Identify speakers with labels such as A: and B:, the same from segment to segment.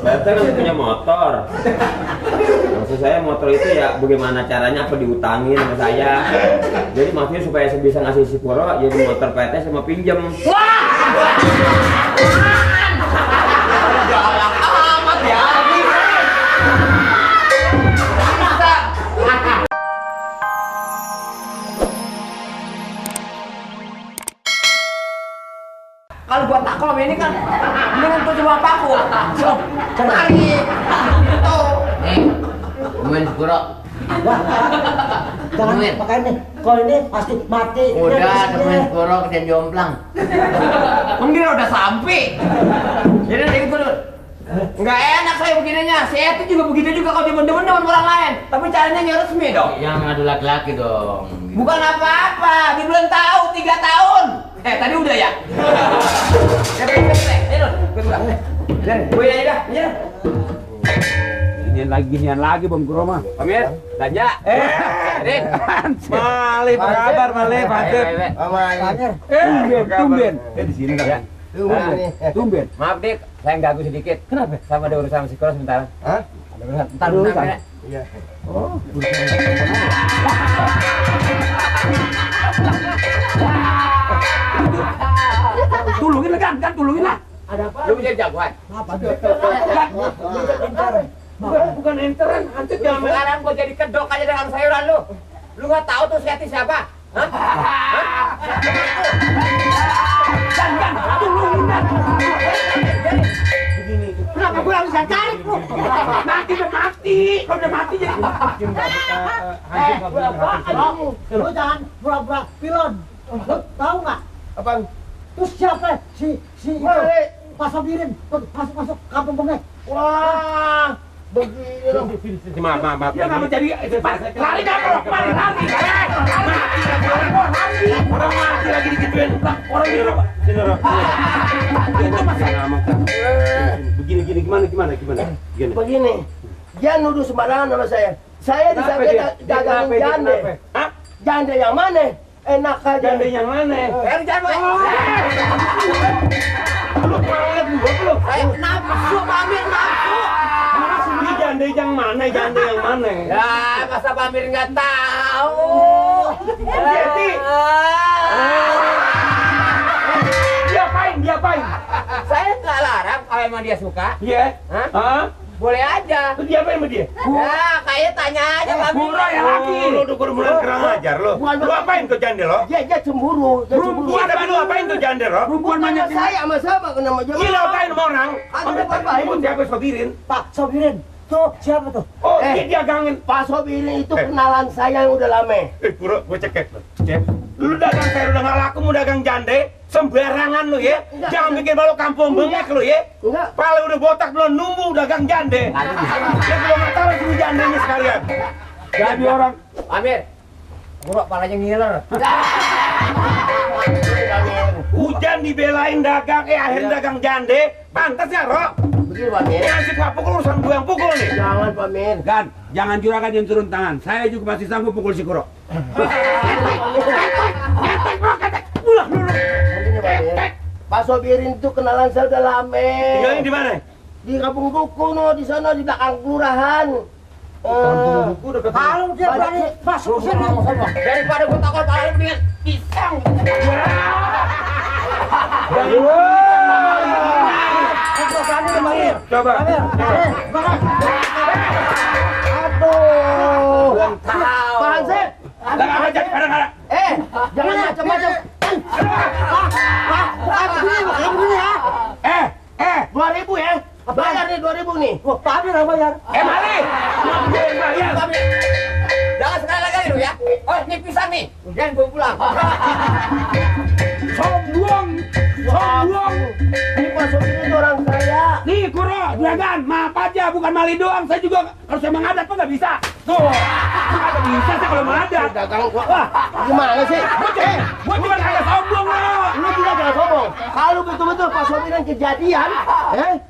A: Saya kan punya motor. Maksud saya motor itu ya bagaimana caranya, apa diutangin sama saya. Jadi maksudnya supaya saya bisa ngasih si Puro jadi motor PT sama pinjem.
B: Galak amat ya. Kalau buat taklom ini kan mendingan tuh cuma paku. Tarik. Tuh.
C: Main Puro.
D: Jangan pakai ini. Kalau ini pasti mati.
C: Udah temen Puro kesian jomplang.
B: Mungkin udah sampai. Jadi ikut dulu. Nggak enak saya begininya. Saya itu juga begitu juga kalau demen-demen dengan orang lain. Tapi caranya yang resmi dong.
C: Yang ada laki-laki dong.
B: Bukan apa-apa. Di bulan tahu 3 tahun. Tadi udah ya. Gue aja dah. Iya.
E: Ginian lagi Bang Puro mah.
B: Pamir, belanja. Rin.
E: Mali, apa kabar Mali? Mantep. Tumben. Di sini kan. Tumben.
B: Maaf Dik, saya ganggu sedikit. Kenapa? Sama ada urusan psikolog sebentar.
E: Hah?
B: Ada urusan. Entar dulu.
E: Iya.
B: Oh,
E: Tulungin lah kan tulungin lah.
B: ada apa? Lu menjadi jagoan.
D: Apa?
B: Bukan enteran, hancur jangan sekarang gua jadi kedok aja dengan sayuran lu. Lu nggak tahu tuh Seti siapa? Hah?
E: Jangan tulungin lah.
D: Begini. Kenapa gue harus cari?
E: Mati udah mati. Kalau udah mati jadi
D: Lu jangan pura-pura pilon. Lu tahu nggak?
E: Apaan?
D: Terus siapa? Si itu. Pak Sobirin masuk kampung bengek.
E: Wah, begini dong. Maaf. Ya nggak menjadi lari dah Puro, lari. Orang mati lagi digituin. Orang ini apa? Sini Rob. Itu masih ngamuk. Begini gimana?
F: Begini, jangan nuduh sembarangan sama saya. Saya disangka dagang jande.
E: Hah?
F: Jande yang mana? Enak aja.
E: Jande yang mana?
B: Jangan,
E: Lu pelit gua lu.
B: nafsu, Pamir, nafsu.
E: Ini jande yang mana?
B: Ya, masa Pamir nggak tahu?
E: Seti. Diapain?
B: Saya nggak larang kalau emang dia suka.
E: Iya.
B: Hah?
E: Hah?
B: Boleh aja.
E: Lu diapain sama dia?
B: Ya, kayak tanya aja Pamir.
E: Puro ya lagi. Lu udah mulai kurang ajar lo. Lu apain tuh jande lo?
F: Dia cemburu.
E: Iya, tapi lu apain tuh jande lo?
D: Perempuan
F: Nama
D: banyak.
F: saya sama siapa nama
E: Iya, lu
F: jemaah?
E: apain sama orang?
F: Ada apa?
E: Ibu siapa Sobirin?
D: Pak Sobirin. Tuh siapa tuh?
E: Oh, dia gangin.
F: Pak Sobirin itu kenalan saya yang udah lama.
E: Puro, gue cekek lo. Lu dagang saya udah nggak laku, mau dagang jande, sembarangan lu ya.
F: Enggak.
E: Jangan bikin malu kampung bengek lu ya.
F: Enggak.
E: Pala udah botak belum nunggu dagang jande. Ya belum nggak tahu sih jandenya sekalian. Jadi orang
B: Pamir, buruk palanya ngiler.
E: hujan dibelain dagang, akhirnya dagang jande, pantas ya, Ro?
F: Begini Pak Mir.
E: Yang si Pak pukul urusan gue yang pukul nih.
F: Jangan Pak Mir.
E: Gan, jangan juragan yang turun tangan. Saya juga masih sanggup pukul si Kuro.
F: Begini Pak Mir. Pak Sobirin itu kenalan saya udah lama.
E: Tinggalnya di mana?
F: Di Kampung Duku no, di sana di belakang kelurahan.
D: Kalau dia berani masuk sini.
B: Daripada gua takut paling mendingan pisang.
E: Coba.
F: Aduh.
B: Tahu.
F: Pak Hansip.
E: Jangan aja, kadang-kadang.
F: Jangan macam-macam. Begini ya. 2.000 ya. Bayar nih 2.000 nih.
D: Wah, Pak Amir yang bayar.
E: Mali! Bayar.
B: Jangan sekali lagi lu ya. Oh, ini pisang nih. Jangan gua pulang.
E: Sombong!
F: Ini Pak Sobirin itu orang kaya.
E: Nih, Kuro, juragan, maaf aja, bukan Mali doang. Saya juga kalau saya menghadap kok nggak bisa. Tuh, nggak bisa saya kalau menghadap.
F: Dagang wah, gimana sih?
E: Gua cuma kagak sombong loh.
F: Lu juga jangan sombong. Kalau betul-betul Pak Sobirin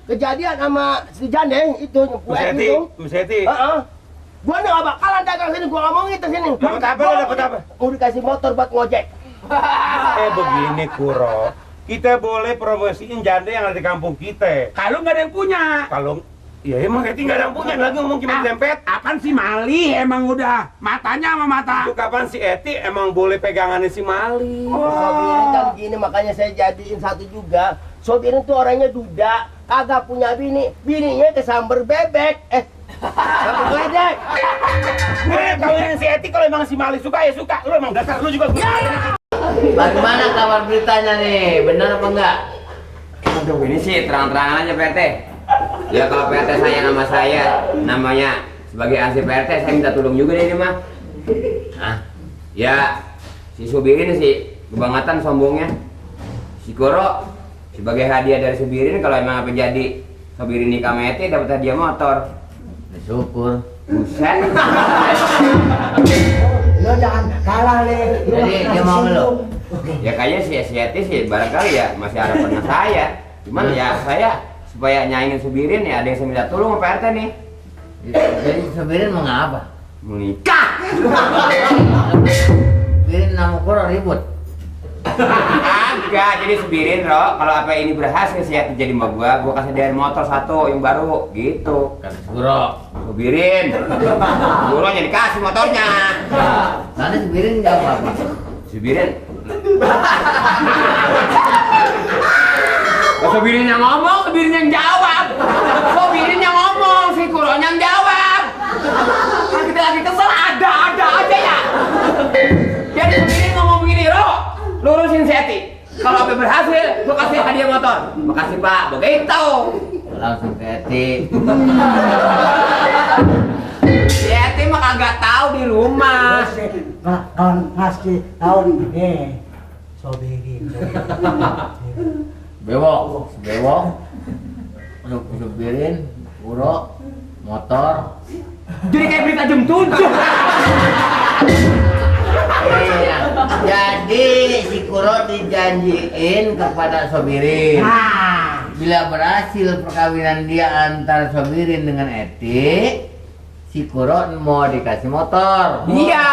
F: kejadian sama si Jande itu
E: Seti.
F: Gua nggak bakalan dagang sini, gua ngomongin ke sini.
E: Dapat apa lo, dapat apa?
F: Mau dikasih motor buat ngojek.
E: Begini, Kuro. Kita boleh promosiin jande yang ada di kampung kita.
G: Kalau nggak ada yang punya.
E: Kalau Ya emang Eti nggak ada yang punya lagi ngomong cuma dempet.
G: Apaan sih Mali? Emang udah matanya sama mata.
E: Itu kapan si Eti emang boleh pegangannya si Mali?
F: Sobirin kan gini, makanya saya jadiin satu juga. Sobirin tuh orangnya duda, kagak punya bini, bininya kesamber bebek. Samber geledek.
E: Gue kawinin si Eti kalau emang si Mali suka ya suka. Lu emang dasar lu juga gue.
C: Bagaimana kabar beritanya nih? Benar apa enggak?
A: Aduh, ini sih terang-terangan aja PRT. Ya kalau PRT sayang sama saya, namanya sebagai ansip PRT, saya minta tolong juga deh ini mah. Nah, ya si Subirin sih kebangetan sombongnya. Si Koro sebagai hadiah dari Subirin, kalau emang apa jadi Subirin nikah sama Eti dapat hadiah motor.
C: Syukur.
A: Buset.
D: Lo jangan kalah Le.
C: Jadi dia mau ngeluh.
A: Ya kayaknya si Eti sih barangkali ya masih harapan sama saya. Cuman ya saya supaya nyaingin Subirin ya ada yang saya minta tolong sama PRT nih.
C: Jadi Subirin mau ngapa?
A: Menikah.
C: Subirin nama Koro ribut.
A: Agak, jadi Subirin Ro, kalau apa ini berhasil si Eti jadi mbak gua kasih dia motor satu yang baru gitu.
C: Kata Koro.
A: Subirin, gurunya dikasih motornya.
C: Nanti Subirin jawab apa?
A: Subirin. Subirin yang ngomong, Subirin yang jawab. Subirin yang ngomong, si Kuronya yang jawab. Kan kita lagi kesel, ada aja ya. Jadi Subirin ngomong begini, Ro, lurusin si Eti. Kalau apa berhasil, gua kasih hadiah motor. Makasih Pak, begitu.
C: Langsung ke Eti.
A: Si Eti mah kagak tahu di rumah.
D: Kalau ngasih tahu nih, Sobirin.
C: Bewok. Untuk Subirin, Kuro, motor.
A: Jadi kayak berita jam 7.
C: Iya. Jadi si Kuro dijanjiin kepada Sobirin. Bila berhasil perkawinan dia antara Sobirin dengan Eti, si Kuro mau dikasih motor.
A: Iya.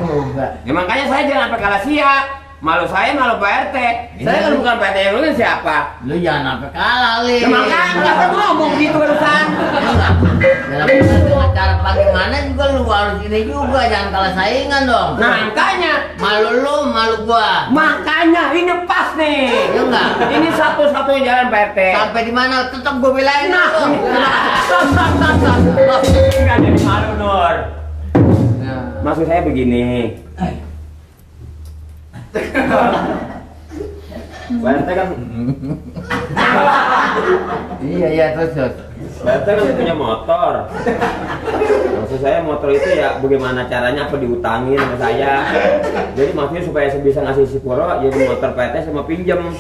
C: Juga.
A: Ya makanya saya jangan sampai kalah siap. Malu saya, malu Pak RT. Saya kan bukan Pak RT yang nulis siapa?
C: Lu jangan sampai kalah, Li.
A: Ya makanya kenapa ngomong gitu barusan?
C: Dalam acara bagaimana juga lu harus ini juga, jangan kalah saingan dong.
A: Nah makanya.
C: Malu lu, malu gua.
A: Makanya ini pas nih.
C: Ya enggak?
A: Ini satu-satunya jalan Pak RT.
C: Sampai di mana tetap gua belain lu.
A: Enggak jadi malu Nur.
C: Nah.
A: Maksud saya begini. Pak RT kan
C: Iya terus.
A: Pak RT kan punya motor. Maksud saya motor itu ya bagaimana caranya apa diutangin sama saya. Jadi maksudnya supaya saya bisa ngasih si Puro jadi motor PT sama pinjem.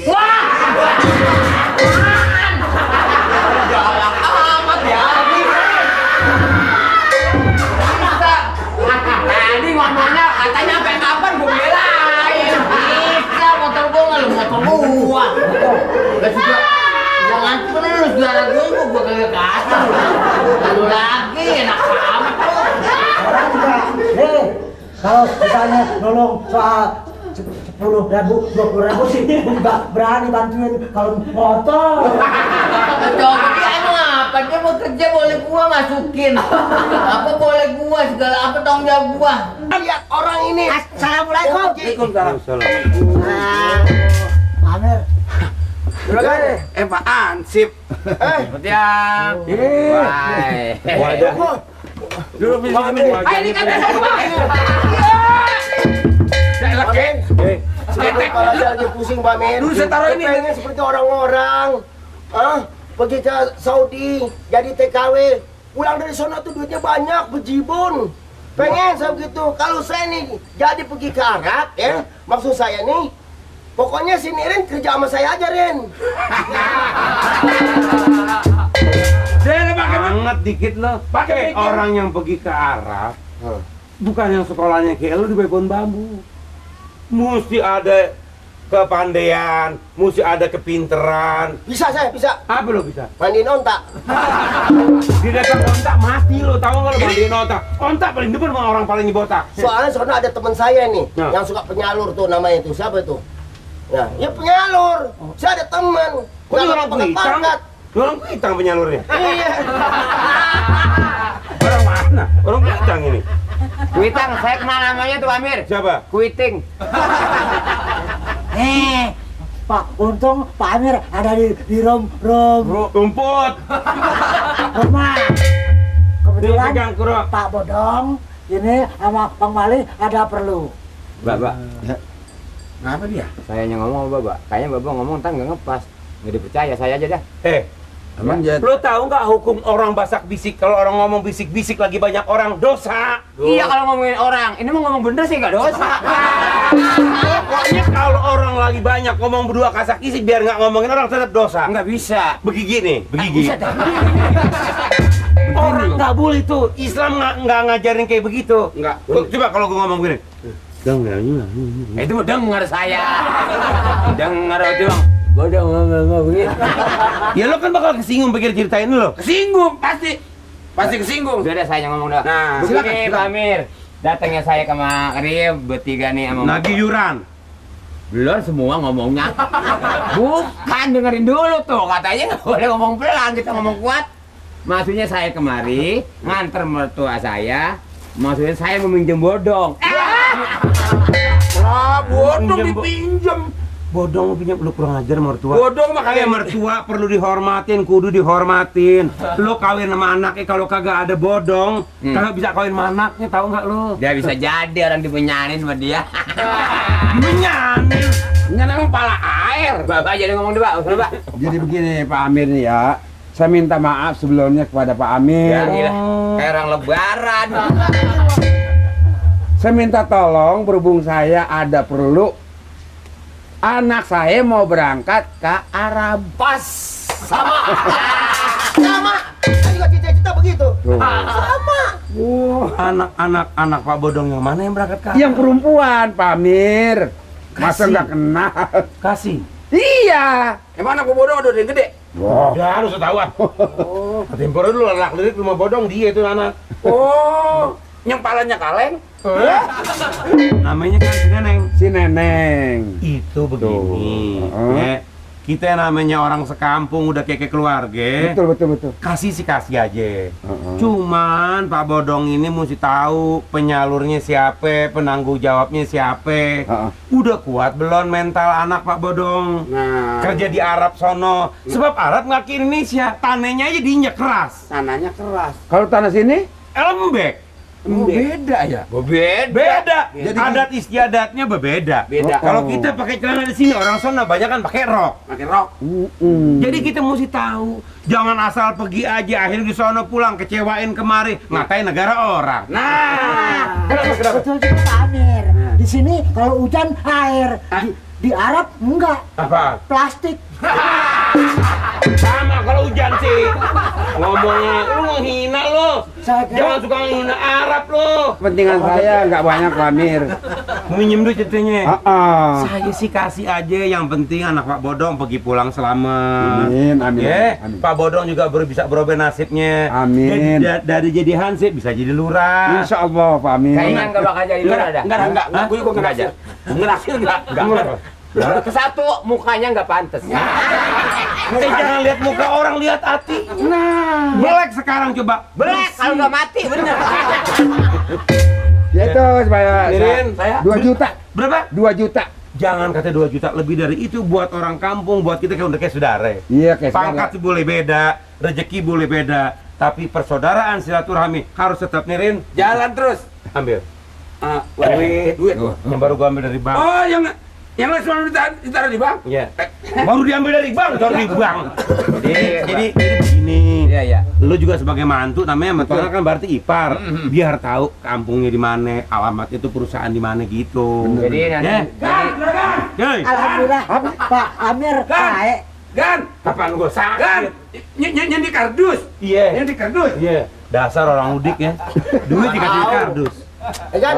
A: Galak amat ya. Bisa. Tadi ngomongnya katanya sampai kapan gue belain.
C: Bisa motor gua nggak lu motor gua. Gak suka. Jangan terus juara gua kagak kasih. Lalu lagi enak amat lu.
D: Orang juga, kalau misalnya nolong soal 10.000, 20.000 sih nggak berani bantuin kalau motor.
C: Coba dia emang apa? Dia mau kerja boleh gua masukin. Apa boleh gua segala apa tanggung jawab gua.
F: Lihat orang ini.
D: Assalamualaikum.
E: Waalaikumsalam.
D: Pamer.
E: Pak Ansip.
A: Ya. Bye.
E: Waduh. Dulu bisa sini.
A: Ini kan
F: Kepala saya lagi pusing, Pak Min.
E: Dulu saya taruh ini.
F: Pengen seperti orang-orang. Pergi ke Saudi, jadi TKW. Pulang dari sana tuh duitnya banyak, bejibun. Pengen saya begitu. Kalau saya nih jadi pergi ke Arab, ya, maksud saya nih, pokoknya si Rin kerja sama saya aja, Rin.
E: Jangan pakai banget dikit lo. Pakai orang yang pergi ke Arab. Bukan yang sekolahnya kayak lu di Bebon Bambu. Mesti ada kepandaian, mesti ada kepinteran.
F: Bisa saya, bisa.
E: Apa lo bisa?
F: Mandiin ontak.
E: Di dekat ontak mati lo, tahu nggak lo mandiin ontak? Ontak paling depan sama orang paling botak.
F: Soalnya soalnya ada teman saya nih,
E: Nah.
F: yang suka penyalur tuh namanya itu. Siapa itu? Ya penyalur. Saya ada teman.
E: Oh, dia orang Kuitang? Orang Kuitang penyalurnya.
F: Iya.
E: Orang mana? Orang Kuitang ini.
A: Kuitang, saya kenal namanya tuh Amir.
E: Siapa?
A: Kuiting.
D: Pak, untung Pak Amir ada di
E: Tumput.
D: rumah. Kebetulan
E: Pegang kurang.
D: Pak Bodong ini sama Bang Mali ada perlu.
A: Bapak,
G: Kenapa dia?
A: saya yang ngomong Bapak. Kayaknya Bapak ngomong ntar nggak ngepas. Nggak dipercaya, saya aja dah.
G: Emang Jet?
E: Lo tahu nggak hukum orang basak bisik? Kalau orang ngomong bisik-bisik lagi banyak orang dosa.
A: Iya kalau ngomongin orang, ini mau ngomong bener sih nggak dosa.
E: Pokoknya kalau orang lagi banyak ngomong berdua kasak kisik biar nggak ngomongin orang tetap dosa.
A: Nggak bisa.
E: Begini, begini.
A: Bisa dah.
E: Orang nggak boleh tuh. Islam nggak ngajarin kayak begitu.
G: Nggak.
E: Coba kalau gue ngomong begini.
A: Itu mah dengar saya. Dengar itu bang. Gue udah ngomong begini.
E: Ya lo kan bakal kesinggung pikir ceritain lo.
G: Kesinggung pasti. Pasti kesinggung.
A: Udah saya yang ngomong dah.
G: Nah,
A: begini
G: silakan.
A: Pak Amir. Datangnya saya kemari bertiga nih sama
E: Nagih yuran.
A: belum semua ngomongnya. Bukan, dengerin dulu tuh. Katanya nggak boleh ngomong pelan, kita ngomong kuat. Maksudnya saya kemari nganter mertua saya. Maksudnya saya meminjam bodong.
G: Bodong
E: Pinjem,
G: dipinjem.
E: Bodong lu pinjam, lu kurang ajar mertua.
G: Bodong mah
E: Kayak
G: kagak
E: mertua perlu dihormatin, kudu dihormatin. Lu kawin sama anaknya kalau kagak ada bodong, kagak bisa kawin sama anaknya, tahu nggak lu?
A: Dia bisa jadi orang dimenyanin sama dia.
E: Menyanin.
G: Nyenang pala air.
A: Bapak jadi ngomong dulu, Pak. Usul, Pak.
G: Jadi begini Pak Amir nih ya. Saya minta maaf sebelumnya kepada Pak Amir.
A: Ya, gila. Kayak orang lebaran.
G: Saya minta tolong berhubung saya ada perlu. Anak saya mau berangkat ke Arab.
F: Pas. Sama. Sama. Saya juga cita-cita begitu.
G: Tuh.
F: Sama.
E: Anak Pak Bodong yang mana yang berangkat ke?
G: Yang perempuan, Pak Amir. Masa
E: Kasih.
G: nggak kenal?
E: Kasih.
G: Iya.
C: Emang anak gua bodong udah gede?
G: Wah.
E: Udah harus tahu. Tempor dulu anak lirik rumah Bodong dia itu anak.
C: Oh, yang palanya kaleng.
E: Namanya kan si Neneng.
G: Si Neneng.
E: Itu begini.
G: Tuh.
E: Kita namanya orang sekampung udah kayak keluarga.
G: Betul.
E: Kasih sih kasih aja. Cuman Pak Bodong ini mesti tahu penyalurnya siapa, penanggung jawabnya siapa. Udah kuat belum mental anak Pak Bodong?
C: Nah,
E: Kerja di Arab sono. Sebab Arab nggak ke Indonesia, tanahnya aja diinjak keras.
C: tanahnya keras.
G: Kalau tanah sini?
E: Lembek.
G: Oh, beda ya.
E: Beda.
G: Jadi-
E: Adat istiadatnya berbeda.
C: Beda.
E: Kalau kita pakai celana di sini orang sono banyak kan pakai rok.
C: Pakai rok.
E: Jadi kita mesti tahu, jangan asal pergi aja akhirnya di sono pulang kecewain kemari, ngatain negara orang.
C: Nah,
D: Betul juga Pak Amir. Di sini kalau hujan air, di Arab enggak,
E: Apa?
D: plastik.
E: Sama kalau hujan sih. Ngomongnya lu menghina lo.
D: Saya kira-
E: Jangan suka menghina Arab lo.
G: Kepentingan saya nggak banyak, Pak Amir.
E: Minjem duit ceritanya.
G: Saya
E: Saya sih kasih aja, yang penting anak Pak Bodong pergi pulang selamat.
G: Amin.
E: Ya,
G: Amin.
E: Pak Bodong juga bisa berubah nasibnya.
G: Amin.
E: Dari jadi hansip bisa jadi lurah.
G: Insya Allah, Pak Amir.
A: Kayaknya nggak bakal jadi lurah dah.
C: enggak. Gue juga
A: Enggak aja.
C: Ngerasir enggak.
A: Ke satu, mukanya nggak pantas.
E: Jangan lihat muka orang, lihat hati. Nah, belek sekarang coba.
A: Belek, kalau nggak mati, bener.
G: Ya itu supaya
E: Mirin, saya
G: 2 juta.
E: berapa?
G: 2 juta.
E: Jangan kata 2 juta, lebih dari itu buat orang kampung, buat kita udah kayak saudara.
G: Iya, kayak
E: Pangkat sih boleh beda, rezeki boleh beda, tapi persaudaraan silaturahmi harus tetap nirin.
C: Jalan terus.
E: Ambil.
C: Duit.
E: Yang baru gua ambil dari bank.
C: Oh, yang lain semua ditaruh di bank.
E: Iya. Baru diambil dari bank, dari bank. Jadi begini.
A: Iya, iya.
E: Lu juga sebagai mantu, namanya mentora kan berarti ipar. Biar tahu kampungnya di mana, alamat itu perusahaan di mana gitu.
A: Jadi nanti,
E: Yoi.
D: Alhamdulillah Pak Amir baik.
C: Gan,
E: Kapan gua
C: Gan,
E: sakit?
C: yang di kardus.
E: Iya.
C: Yang di kardus.
E: Iya. Dasar orang udik ya. Duit dikasih kardus.
F: Kan?